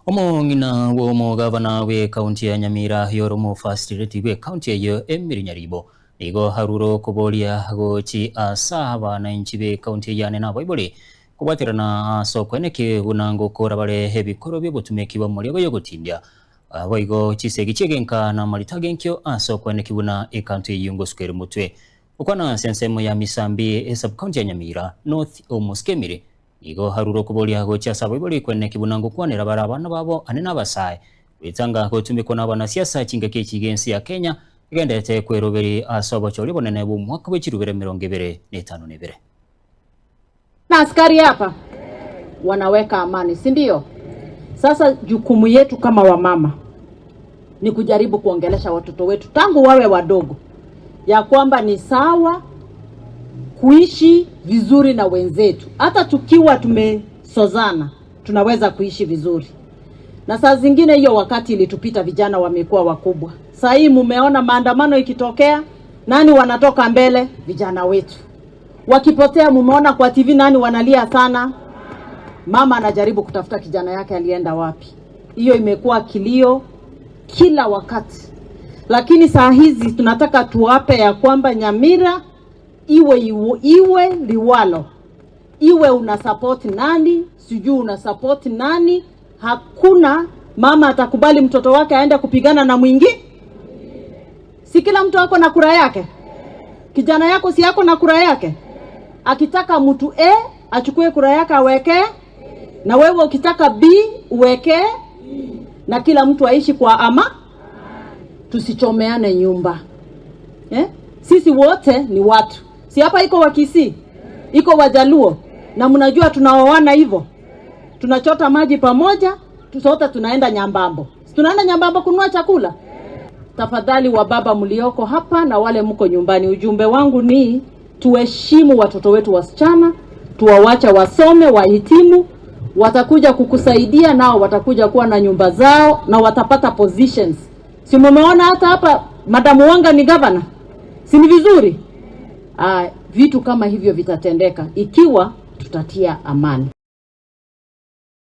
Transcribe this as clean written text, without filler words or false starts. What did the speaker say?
Omong'ina bwa omogavana bwe county ya Nyamira yoromo First Lady bwe county eyo Emily Nyaribo nigo haruro koboria gochi asa abananchi be county yane nabaibori kobwaterana ase okweneki buna ngokora bare ebikoro byobotumeki bwa omoriogo yogotindia boigo chisegi chigenka na marita genkio ase okweneki buna ecounty eyo ngosukere mutwe okwana ase ensemo ya Misambi e sub-county ya Nyamira North omoskemire nigo haruro koboria gochi ase abaibori kweneki buna ngokwanera bare abana babo ane n'abasae gwetanga gotumikwa n'abanasiasa chingaki echigensi ya Kenya igendete kweroberi ase obochori bonene bwa omwaka bwa chirubere 2052. Na askari hapa wanaweka amani, si ndio? Sasa jukumu yetu kama wamama ni kujaribu kuongelesha watoto wetu tangu wawe wadogo, ya kwamba ni sawa kuishi vizuri na wenzetu, hata tukiwa tumesozana tunaweza kuishi vizuri. Na saa zingine hiyo wakati ilitupita, vijana wamekuwa wakubwa. Saa hii mumeona maandamano ikitokea, nani wanatoka mbele? Vijana wetu. Wakipotea, mumeona kwa TV nani wanalia sana? Mama anajaribu kutafuta kijana yake alienda wapi. Hiyo imekuwa kilio kila wakati, lakini saa hizi tunataka tuwape ya kwamba Nyamira iwe iwe, iwe liwalo, iwe una support nani, sijui una support nani, hakuna mama atakubali mtoto wake aende kupigana na mwingi. Si kila mtu ako na kura yake? Kijana yako si yako na kura yake? Akitaka mtu A achukue kura yake aweke, na wewe ukitaka B uweke, na kila mtu aishi kwa ama, tusichomeane nyumba eh? Sisi wote ni watu, si hapa iko Wakisii, iko Wajaluo, na mnajua tunaoana hivyo, tunachota maji pamoja, sote tunaenda Nyambambo, si tunaenda Nyambambo kununua chakula. Tafadhali wa baba mlioko hapa na wale mko nyumbani, ujumbe wangu ni tuheshimu watoto wetu wasichana, tuwawacha wasome, wahitimu, watakuja kukusaidia nao watakuja kuwa na nyumba zao na watapata positions. Si mumeona hata hapa Madam Wanga ni governor, si ni vizuri? Vitu kama hivyo vitatendeka ikiwa tutatia amani.